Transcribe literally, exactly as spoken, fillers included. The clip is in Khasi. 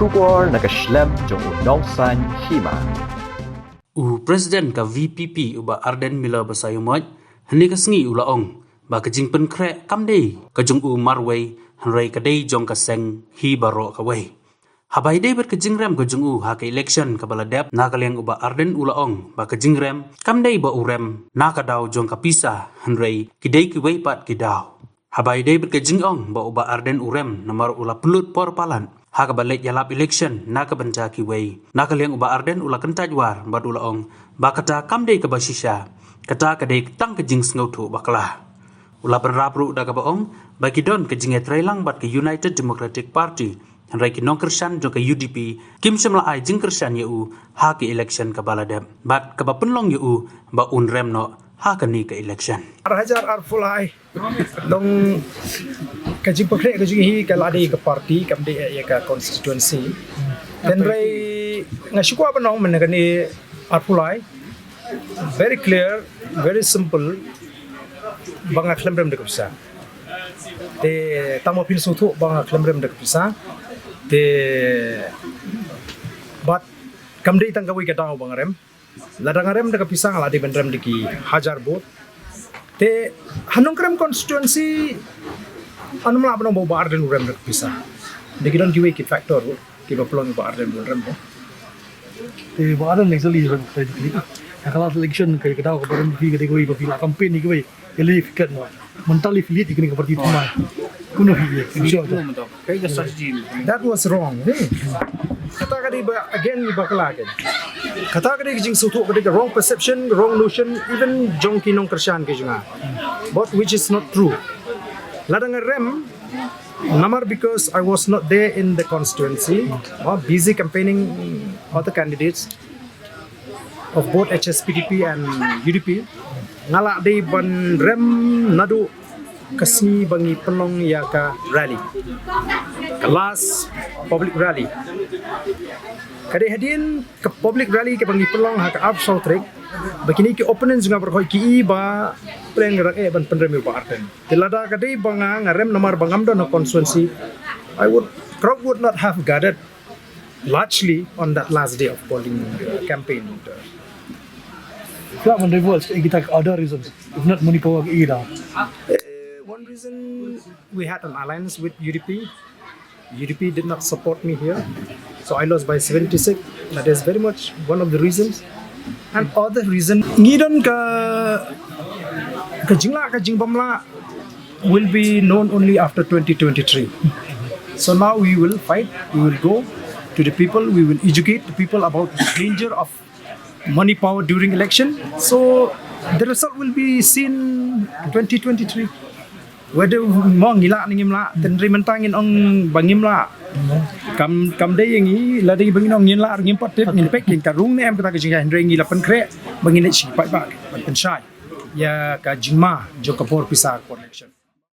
Khubor na ka shlem jong u Nongsaiñ Hima. U President ka V P P u Bah Ardent Miller Basaiawmoit, hynne ka sngi u la ong ba ka jingpynkhreh kam dei ka jong u marwei, hynrei ka dei jong ka seng hi baroh kawei. Haba ïadei bad ka jingrem ka jong u ha ka election kaba la dep, na ka liang u Bah Ardent u la ong ba ka jingrem kam dei ba u rem na ka daw jong ka pisa, hynrei ki dei kiwei pat ki daw. Haba ïadei bad ka jingong ba u Bah Ardent u rem namar u la pynlut por palat ha kaba leit ïalap election na ka bynta kiwei, na ka liang u Bah Ardent u la kyntait war bad u la ong ba kata kam dei kaba shisha, kata ka dei tang ka jingsngewthuh bakla. U la bynrap ruh da kaba ong ba ki don ka jingïatreilang bad ka United Democratic Party, hynrei ki nongkyrshan jong ka U D P kim shym la ai jingkyrshan ïa u ha ka election kaba la dep, bad kaba pynlong ïa u ba un rem noh ha kane ka election. Ar hajar arphew lai, dong ka jingpynkhreh ka jong hi ka la dei ka party, kam dei ïa ka constituency. Hynrei nga shu kwah ban ong mynne kane arphew lai, very clear, very simple, ba nga khlem rem da ka pisa. Te tang ma phin sngewthuh ba nga khlem rem da ka pisa. Te bad kam dei tang kawei ka daw ba nga rem. Lada nga rem da ka pisa nga la dei ban rem da ki hajar vote. Te ha Nongkrem constituency, ngam lah ban ong ba u Bah Ardent u rem da ka pisa. Dei ki don kiwei ki factor kiba pynlong ïa u Bah Ardent ban rem. Te Bah Ardent actually, ha ka last election ka, ka daw kaba rem ki, ka dei kawei ba phi la campaign ïa kiwei. Ïa lei phi kat noh. Mynta lei phi leit ïa kane ka party thymmai. Kumno phi leit? Sure. Kaei ka strategy? That was wrong, eh? Kata ka dei ba, again, bakla again. Kata ka dei ka jingsngewthuh, ka dei ka wrong perception, wrong notion, even jong ki nongkyrshan ki jong nga. But which is not true. Lada nga rem namar because I was not there in the constituency, or busy campaigning other candidates of both H S P D P and U D P, nga la dei ban rem naduh ka sngi ba ngi pynlong ïa ka rally, ka last public rally. Ka dei hadien ka public rally kaba ngi pynlong ha ka arphew saw tarik, ba kine ki opponents jong nga baroh ki i ba pyrshang, nga dang eh ban pynrem ïa u Bah Ardent. Te lada ka dei ba nga, nga rem namar ba ngam don ha constituency, I would, crowd would not have gathered largely on that last day of polling, uh, campaign. Khlem man dei bol kita other reasons, if not money power ki ida. Eh, one reason, we had an alliance with U D P. U D P did not support me here, so I lost by seventy seats. That is very much one of the reasons. And other reason, ngi don ka, ka jinglah, ka jingbymlah will be known only after twenty twenty-three. So now we will fight, we will go to the people, we will educate the people about the danger of money power during election. So the result will be seen twenty twenty-three. Whether mo ngi lah ne ngim lah, te hynrei mynta ngin ong ba ngim lah. Kam, kam dei ïa ngi, lada ba ngin ong ngin lah, ngim pat tip, ngin peit ïa ka rung ne em kata ka jingïaid, hynrei ngi la pynkhreh ba ngin leit sha ki paidbah ban pynshai ïa ka jingma jong ka bor pisa ka por election.